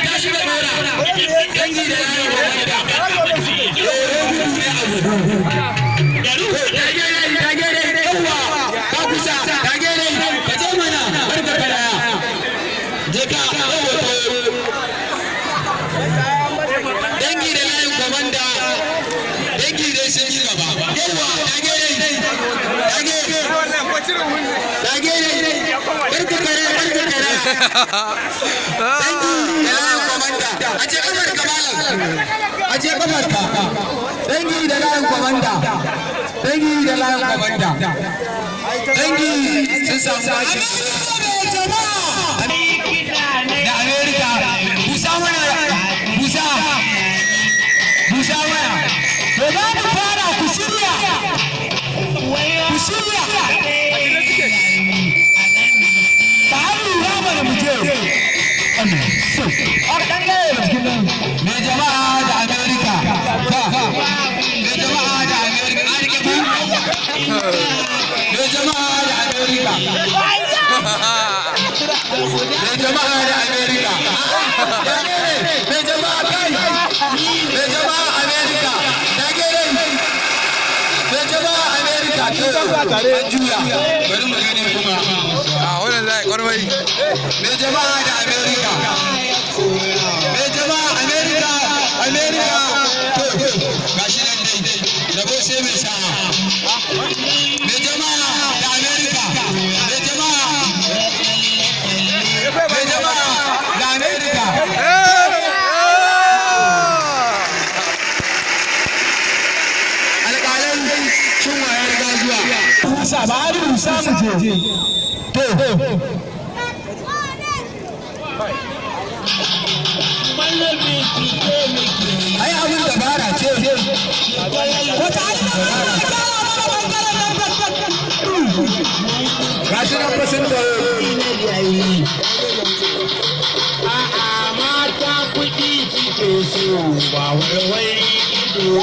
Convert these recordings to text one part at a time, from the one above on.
Tashi da dora. Dangi da layin komanda. Dangi da layin komanda, dangi dai sun yi gaba. Yawwa, dage dai, dage, dage dai, barka kare, barka kare. Dangi da layin komanda, aje kamar ka malam, aje kamar ka. Dangi da layin komanda, dangi da layin komanda. Dangi sun samu bashi. Da Amerika, busa mana, busa. Busa mana. To za mu fara, ku shirya. Ku shirya. Ta hannu rama da mu je. Mai jama'a da Amerika. Mai jama'a da Amerika. An rike ku? Mai jama'a da Amerika. Mai jama'a da Amerika. Mai jama'a kai. Mai jama'a Amerika. Mai jama'a Amerika. An juya. Bari mu gani kuma. A wannan za a yi kwarmai. Mai jama'a da Amerika. Mai jama'a Amerika. Amerika. To, gashi nan dai. Rabo sai mai sa'a. Mai jama'a da Amerika. Mai jama'a. Mai jama'a da Amerika. Alƙalai shin waye riga zuwa? Musa ba har Musa mu je. To. Ai abin dabara ce. Wata gashi nan fa sun taho. A'a, mata kuɗi suke so ba wai ido.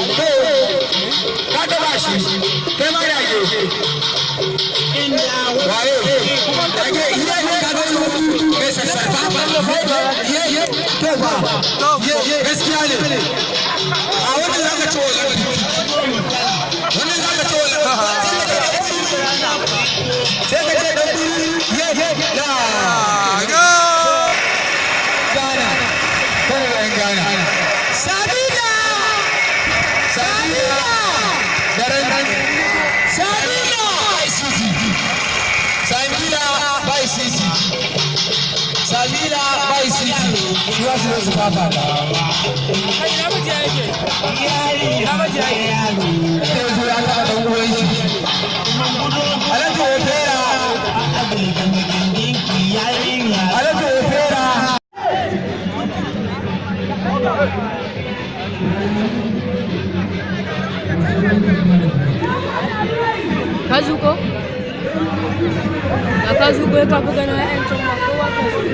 Ka taɓa shi, kai ma dage. Inda Waye? Dage, iya ne ka ga wani mai sassarfa. Iye, to ba. Iye, gaskiya ne. A wannan zaka ci wala. Wannan zaka ci wala. Sai ka ce dan biri, iye, la. Ghana. Kano da 'yan Ghana. Sabina! Sabina! Daren Sabina! ICT. Sabina by City. Sabina by City. Su za su zo su fafata. Ta zo ya taɓa ɗan uwan shi. Alhaji Ofera. Alhaji Ofera. Ka zuko? Da ka zuko ya kafi ganin 'ya'yan can ma kowa ka zuko.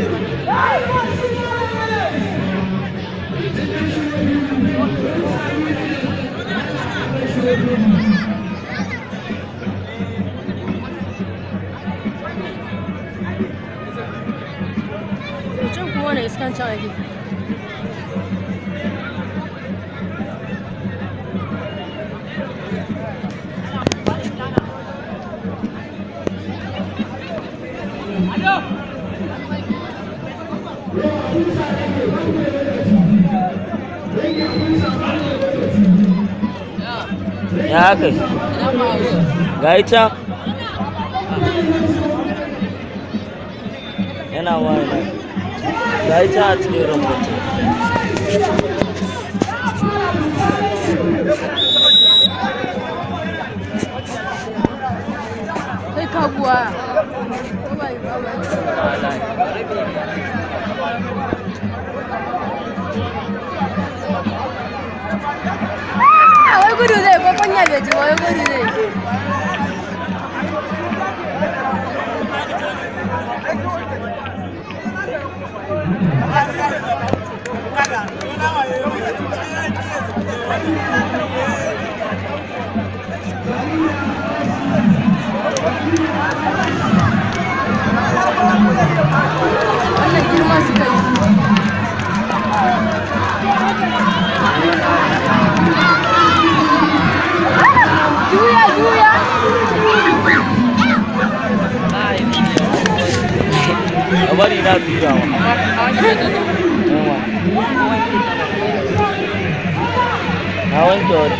To can kuma wani iskan can ake. Ya haka ga ita yana wani ga ita a cikin rubutu. Kai kaguwa. Bye bye. Ah, wai gudu zai ko kunya bai ji ba, wai gudu zai. Wannan girma suka yi. da turawa. Yawa. Na wanke wata.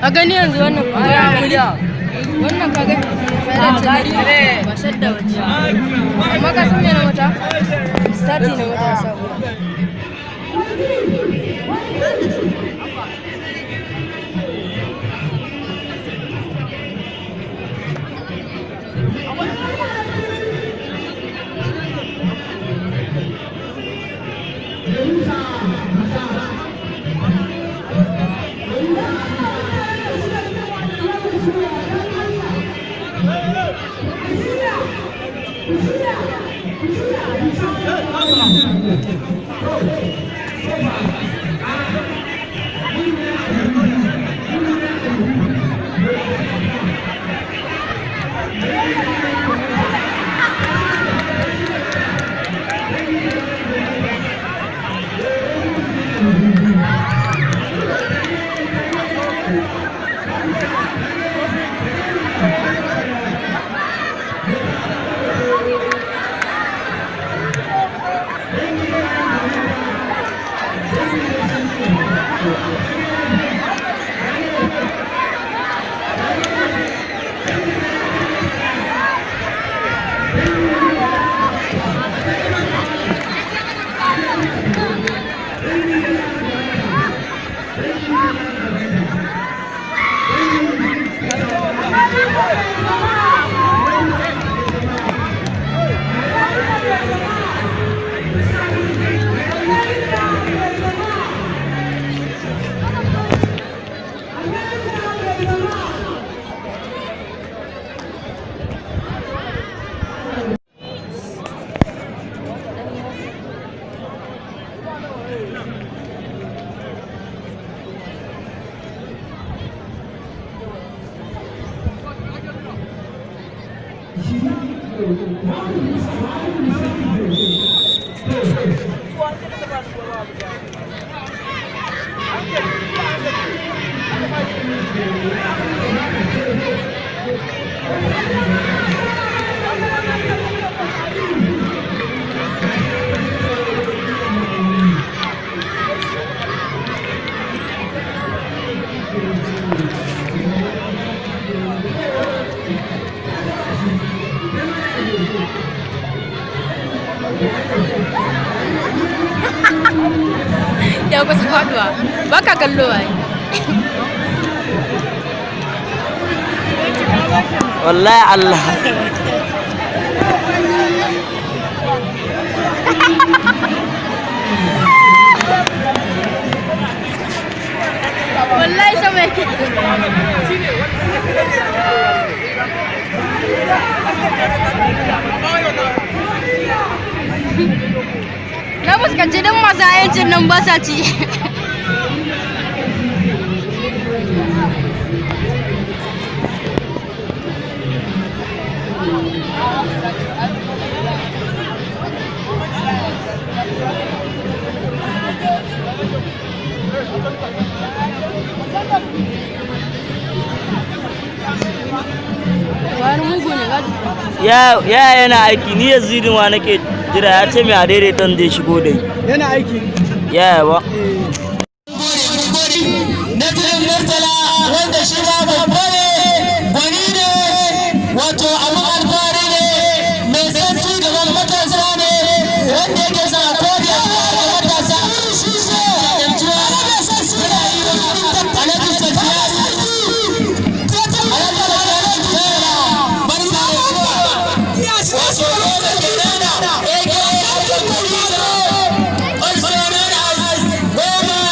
A gani yanzu wannan wannan ka gani ba shadda wace amma ka san mene mata stati na mata sabo. Ya kusa faduwa ba ka kallo ai. Wallahi Allah. Wallahi sama yake. Na fuskanci duk masu yancin nan ba sa ci. Wani mugu ne gaji. Ya yana aiki ni yanzu ma nake jira ya ce mai a daidaiton zai shigo dai. Yana aiki. Ya ba. Na tudun Murtala wanda shi ma babba ne, gwani ne, wato abin alfahari ne, mai san ci gaban matasa ne, wanda yake sa a kodi a ga matasa. Alhaji Safiya, Alhaji Safiya, barka da zuwa. Wato Rosa Kenana, aka Khadija, also known as Goma.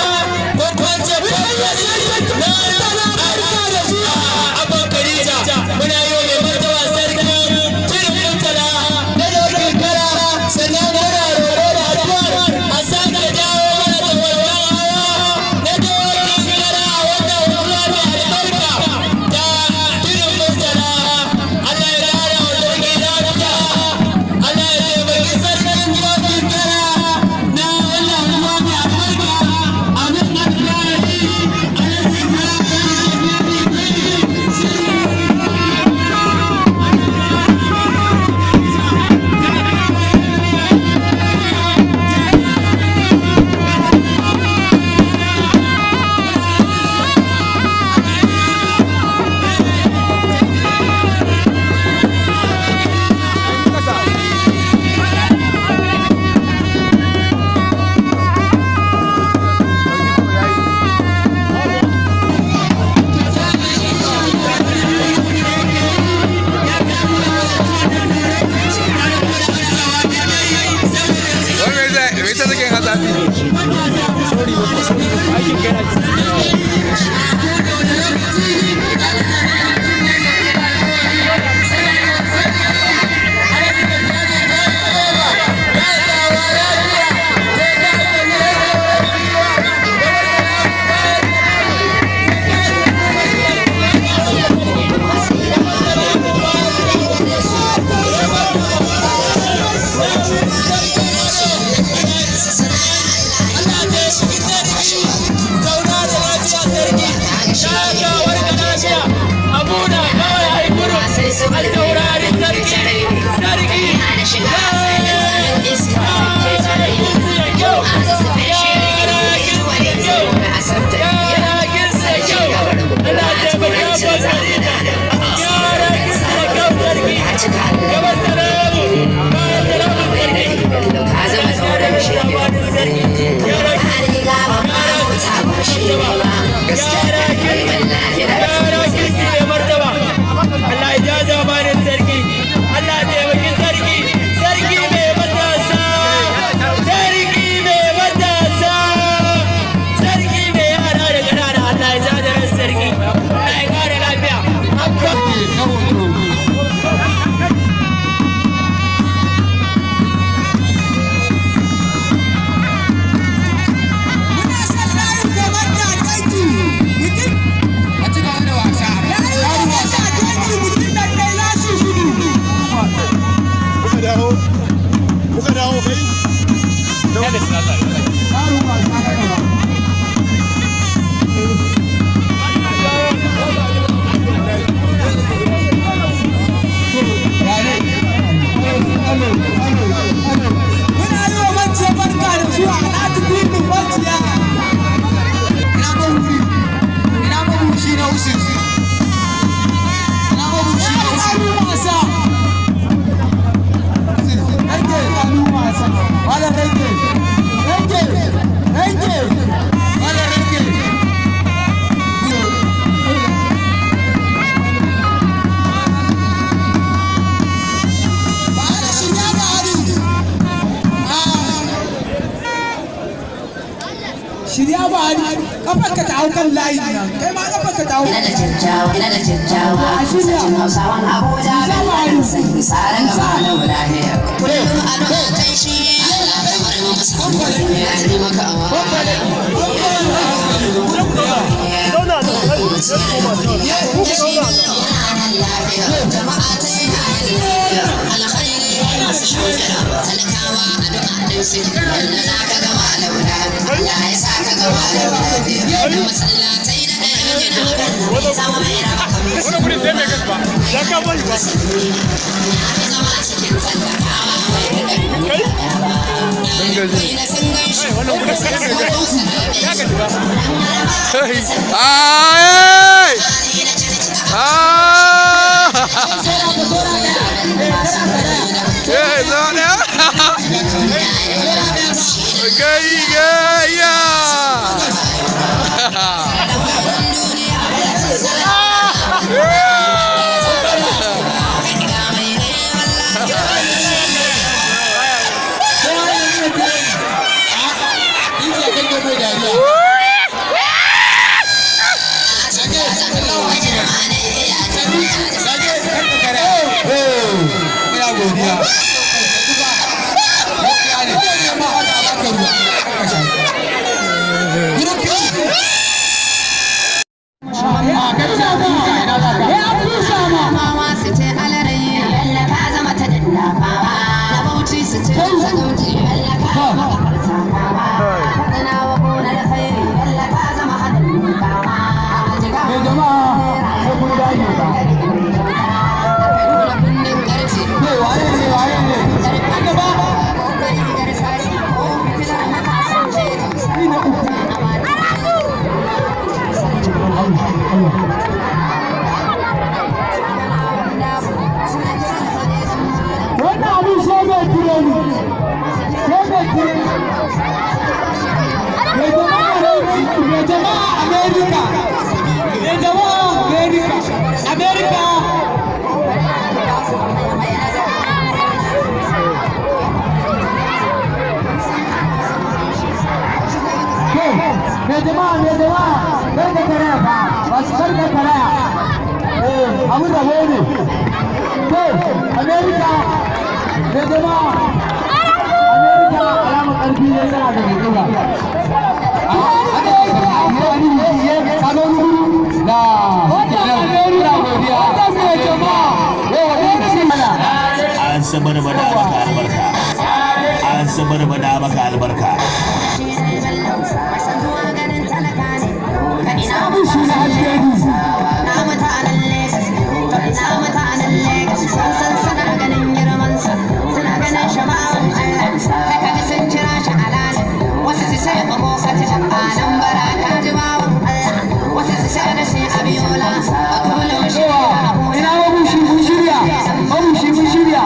Shirya ba ni kafarka ta hau kan layin nan kai ma kafarka ta hau. Ina da kyakkyawa, ina da kyakkyawa, sarkin Hausawan Abuja, Bello sai saran gaba na wulahiya. Kullum addu'a ta shi, Allah ka bar mu samu ya taimakawa. Jama'a ta yi alkhairi masu shimfiɗa, talakawa addu'a ɗin su, yalla za ka gama da Allah ya sa ka gama da lafiya. Da masallatai da ɗaya gina, Bello zama mai raba kan Wannan gudun sai mai gas ba. Ya ka bari ba. zama cikin talakawa mai Kai? Kai, wannan gudun sai mai gas. Ya gaji ba. Ay! Ah! Eh, zo ne. Kai ga ya. Mai jama'a, mai jama'a, kar ka karaya fa, masu kar ka karaya. Eh, abin rabo ne. To, America, mai jama'a, America alamar ƙarfi ne tana da mai ƙiba. An sabarbada maka albarka, an sabarbada maka albarka. Ina mabushi mun shirya, mabushi mun shirya.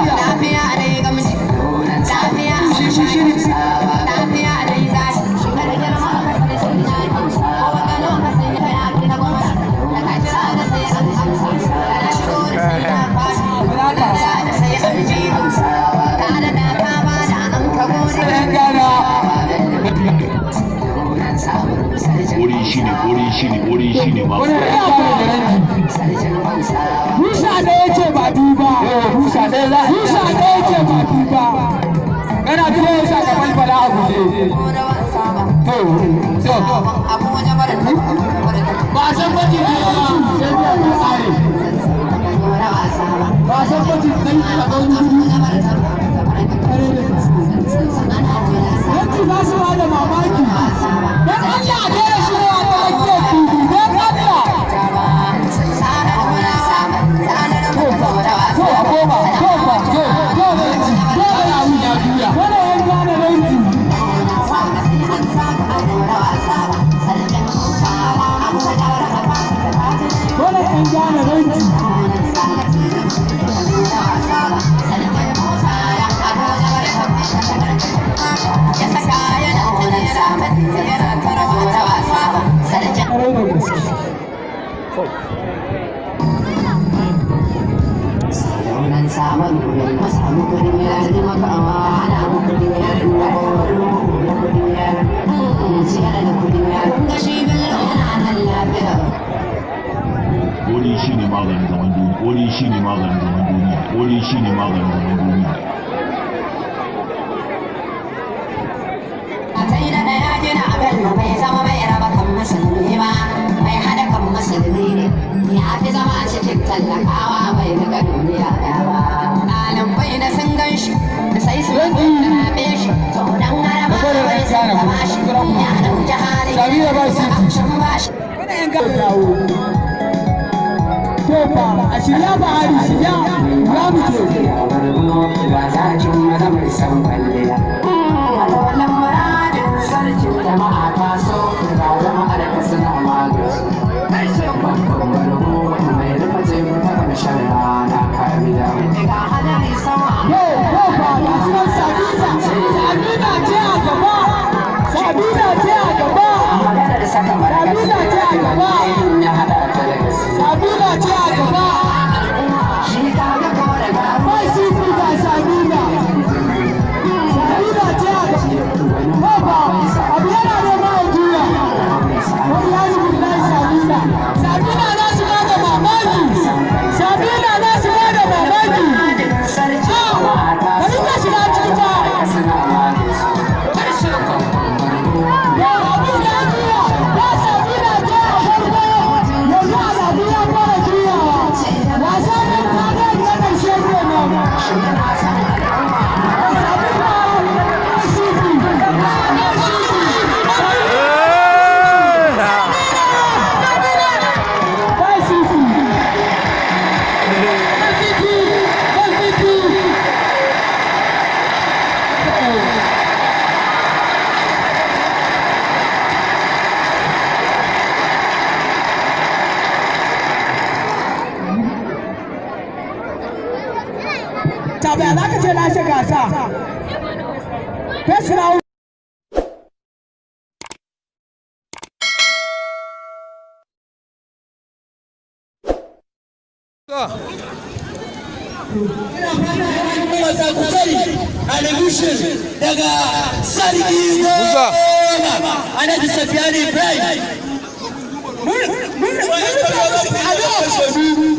Yan Ghana. Wuri shine, wuri shine, wuri shine ma. Wani ya fara da ranji. Musa ɗaya ce ba biyu ba. Musa ɗaya za. Musa ɗaya ce ba biyu ba. Kana tuba ya sa ka falfala a guje. To, to. Ba a san bacin ne ba, sai biya ta tsare. Ba a san bacin ɗan a ɗan gudu. Yanci za su ba da mamaki. Don Allah a daina shigowa ta tsakiyar fili. Don Allah. To a koma, to fa, to, to ranji, to abun ya juya. Dole yan gane ranji. Dole yan gane ranji. Ƙwarai da gaske. Wuri shine maganin zaman duniya, wuri shine maganin zaman duniya, wuri shine maganin zaman duniya. Samira ba shi. Wani yan gane dawo. To fa, a shirya ba a shirya, za mu je. Yo, yo fa, ga shi nan Sabina, Sabina ce a gaba. Sabina ce a gaba. Sabina ce a gaba. Sabina ce a gaba. Ba shi ga Sabina. Sabina ce a gaba. Baba, abu yana nema ya juya. Wallahi billahi Sabina. Sabina na su ba da mamaki. Sabina na su ba da mamaki. Ah, bari ta shiga ciki fa. Ya abu ya juya. Ya Sabina ce a farko. Yanzu a Sabi ya fara juyawa. Wasa ne ta ga na ƙarshe kenan. Sabina, Sisi. Bye, Sisi. Sisi, Sisi. Tabiya za ka ce lashe gasa. First round. Musa. 10 Alhaji Safiyanu Ibrahim.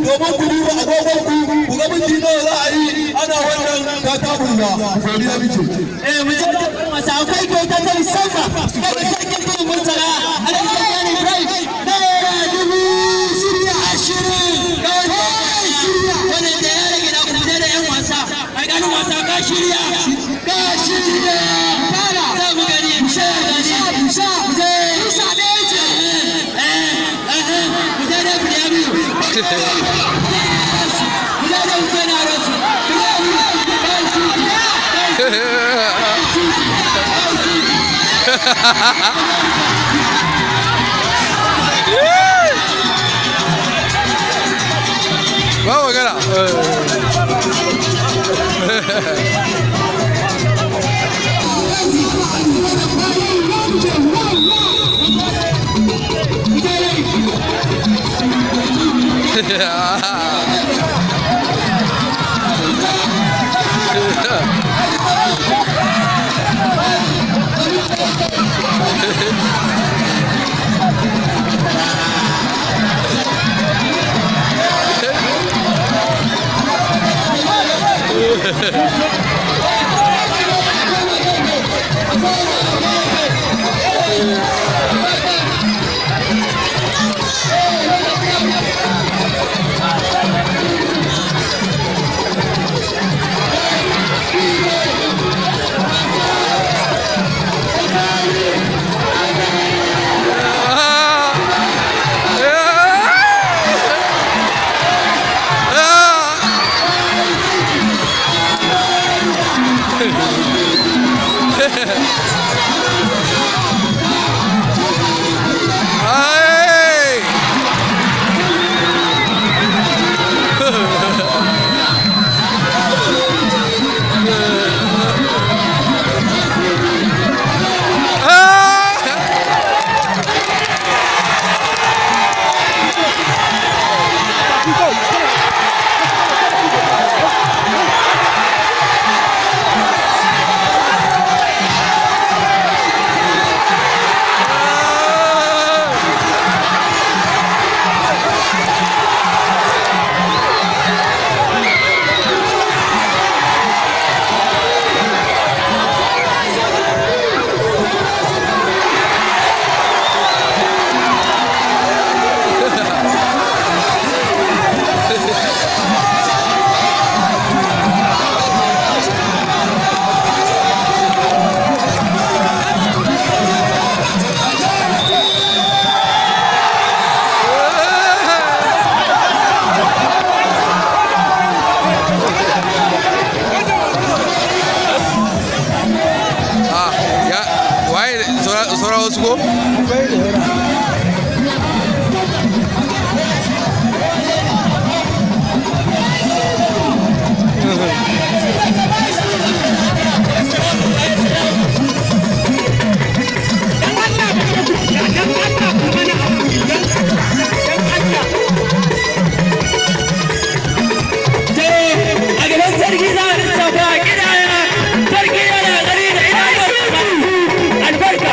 Domin ku duba agogon ku ku ga minti nawa za a yi ana wannan tataburza godiya muke. Eh, mu je wasa akwai kyauta ta musamman daga sarkin kudu Murtala Alhaji Safiyanu Ibrahim ₦20,000 ga wanda ya shirya. Wannan da ya rage na ku da yan wasa. Alƙalin wasa ka shirya. Ka shirya. Fara. Za mu gani. Sha sha sha. Mu je. Musa ne ce. Eh eh mu je da Biryami. Mu je da Hussein Arasu. Biryami. Ba magana. Hey! Ah, ya waye saura wasu ko? A gaban sarki za a lissafa a kidaya sarki yana gari da ina albarka.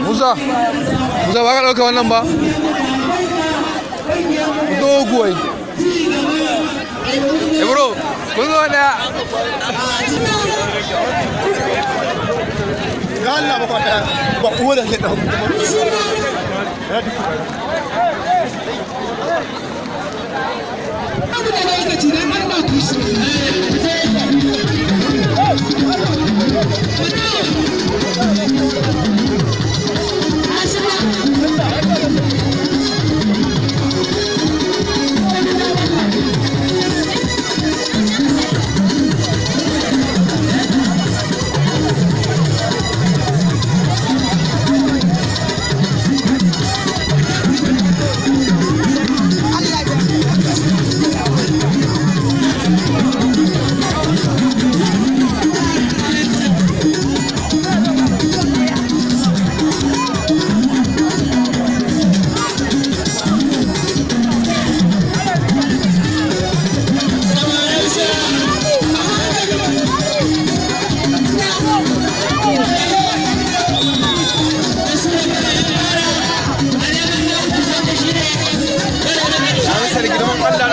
Musa, Musa ba ka ɗauka wannan ba? Doguwai. Ibro, kun zo ɗaya. Ga Allah ba kwata ba uwa da ke ɗauka. Abu da lokaci dan Allah ku shi.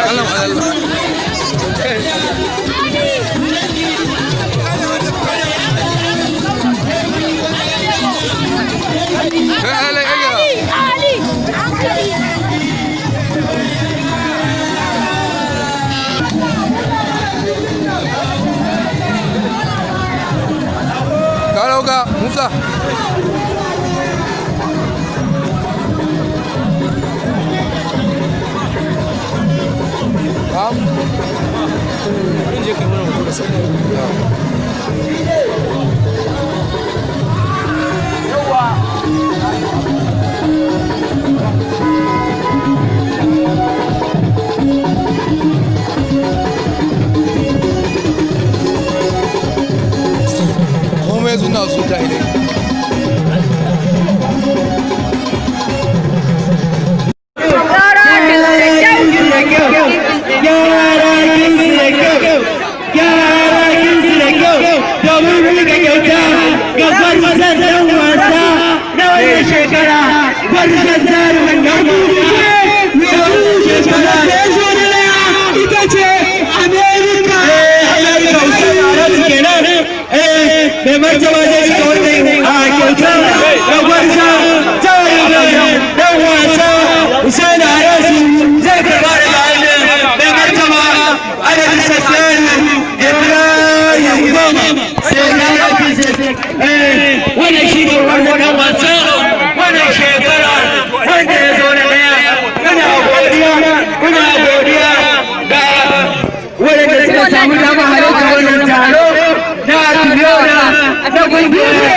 Allah Allah. Kai Allah ya gara. Ka dauka Musa. Am. Komai suna su jahilai. Mai martaba zai shiga wannan a kyautar da gwarzon jarumin dan wasa Hussein Arasu zai karba daga hannun mai martaba Alhaji Safiyan Ibrahim Goma sai na rafi wannan shi ne wannan dan wasa wannan shekara wanda ya zo na daya. Muna godiya, muna godiya ga waɗanda suka samu damar halarta wannan taro na Atubiyona na ƙungiyar